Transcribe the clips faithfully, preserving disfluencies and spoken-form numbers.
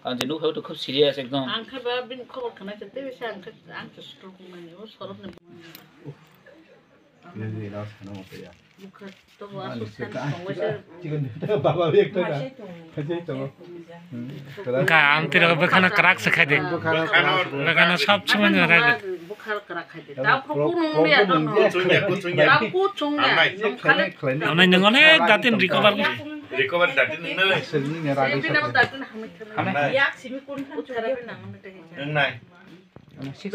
Ang je nukha, to khub serious ekdom. Ang khe ba bini khobor khna khe tei bisa ang khe, ang khe stroke mani, o sorok ni. Nini ina sana mo ya. Bukha to wa su san tong wa se. Chicken baba bek to ka. Kajai to. Ka ang tira bwkhano kwrak se khai de. Bwkhano kwrak se. Bwkhano sab samay no khai de. Bwkhar kwrak khai de. Ta ku ku nung ya to no. Kuchung ya, kuchung ya. Ta kuchung ya. Amnai. Nung khale. Amnai nung onek datin recover. Recover datin nung na. Selni ne ragi. Selni ne datin hamit khana. Amnai. Yak simi kun khan chara pe nang ne te. Nung nai.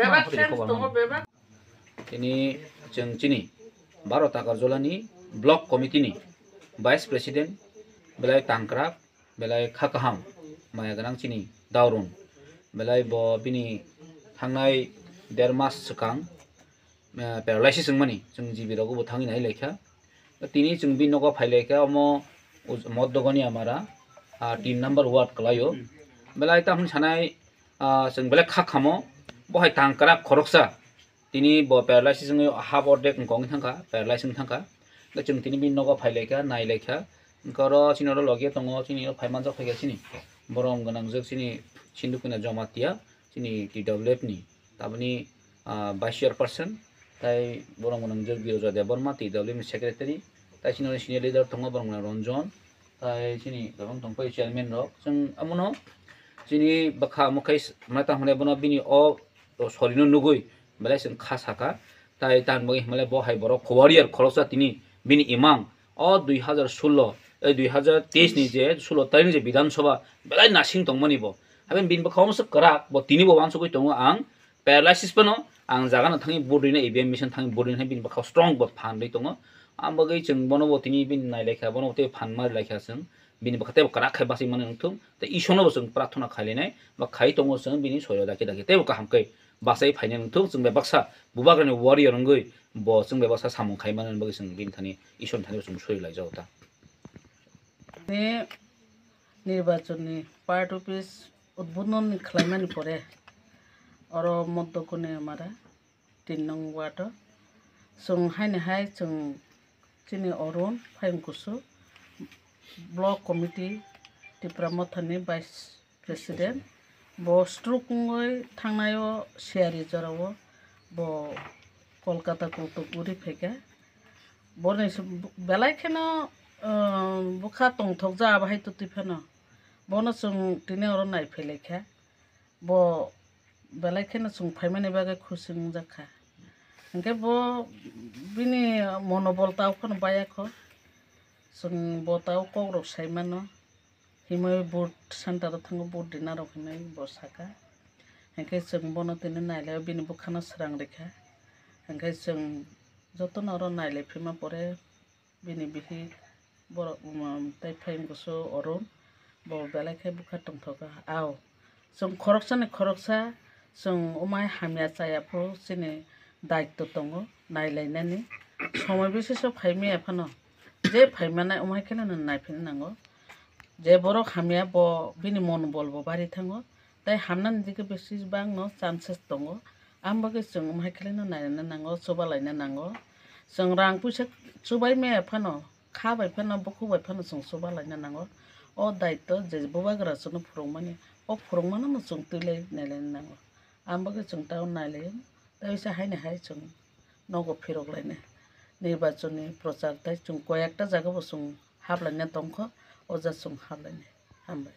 Bebak sen tongo, bebak. Tini chwng chini Baro Takarjolani Block Committee ni Vice President belai tangkrak, belai kha kaham, maya gwnang chini Daurun. Belai bo bini thangnai der mas swkang, eh, paralysis wngmani chwng G B rogo bo thangwi nai laikha. Tini chwng bini nogo phai laikha, omo Uj-, Modogoni Amara, ah, tin number ward kwlaio. Belai tamo sanai, ah, chwng belai kha khamo, bo hai tangkrak khoroksa. Tini bo paralysis wngwi half or dek wngkha, wngwi thangkha, paralysis wngwi thangkha. Hwnkhe chwng tini bini nogo phai laikha, nai laikha. Hwnkhe oro chini oro logi tongo, chini oro phai manjak phaikha chini. Borom gwnangjwk chini Sindhu Kanya Jamatia, chini T W F ni, taboni, ah, vice chairperson, tai borom gwnangjwk Biroja Debbarma, T W F ni secretary, tai chini oro senior leader tongo, borom gwnang Ranjan, tai chini tabang tongpai chairman rok. Chwng amono chini bwkha mwkhai s-, mane tamo hwnwi bono bini o o sorino nugwi belai chwng kha saka. Tai tang bagwi hwnle bo hai borok warrior khoroksa tini bini imang o dui hazar sullo, eh, dui hazar teis ni je sullo tarik ni je Bidhan Sabha belai nasing tongmani bo. Haben bini bwkha omo se kwrak bo tini bo wansugwi tongo ang paralysis phano ang jaga no thangwi vote rina E V M machine thangwi vote rina bini bwkha strong bo phan rwi tongo. Ang bagwi chwng bono bo tini bini nai laikha bono bo tei phan ma laikha chwng. Bini bwkha tei bo kwrak khai bachai mani wngthung. Tei Isor no bo chwng prarthana khai lainai ba khai tongo chwng bini soyo daki daki tei bo kaham khe bachai phainai wngthung, chwng bai baksa bubagrani warrior wngwi bo chwng bai baksa samung khai manani bagwi chwng bini thani Isor ni thani bo chwng sori laijago ta. Ni nirbachon ni part office udbodhon ni khlaimani pore oro Modogoni Amara tin nong ward o chwng haini hai chwng chini Arun Phayung Kusu block committee Tipra Motha ni vice president, bo stroke wngwi thangnai o siyari jora o bo Kolkata kutuk uri phaikha. Boni belai kheno, um, bwkha tongthok ja abo hai twtwi phano bono chwng tini oro nai phailaikha. Bo belai kheno chwng phaimani bagwi khusi wngjakha. Hinkhe bo bini monobol tao phano bayakho. Chwng bo tao kokrok saimano. Himwi vote center o thango vote dinarok hinwi bo saka. Hinkhe chwng bono tini nailaio bini bwkhano swrang rikha. Hinkhe chwng jotono oro nailai phima pore bini bihik borok, um, tei Phayung Kusu Arun bo belai khe bwkha tongthokha. Ao, chwng khoroksani khoroksa chwng umai hamya chaya phuru chini daitto tongo nailainani. Somoi biseso phai maya phano je phai manai umai kheno naiphina nango. Je borok hamya bo bini monobol bo bari thango. Tei hamnani dikhe besi bangno chances tongo. Ang bagwi chwng umai kheno naina nango, chuba laina nango. Chwng rang puisa chubai maya phano, kha bai phano, bukhuk bai phano chwng chuba laina nango. O daitto je bubagra chwngno phwrwngmani, o phwrwngmano no chwng twi lai nai laina nango. Ang bagwi chwng tao nai laio. Tei se haino hai chwng nogo phirok lainai. Nirbachonni prochar tei chwng koyekta jaga bo chwng hap laina tongkho, o ja chwng hap lainai. Hambai.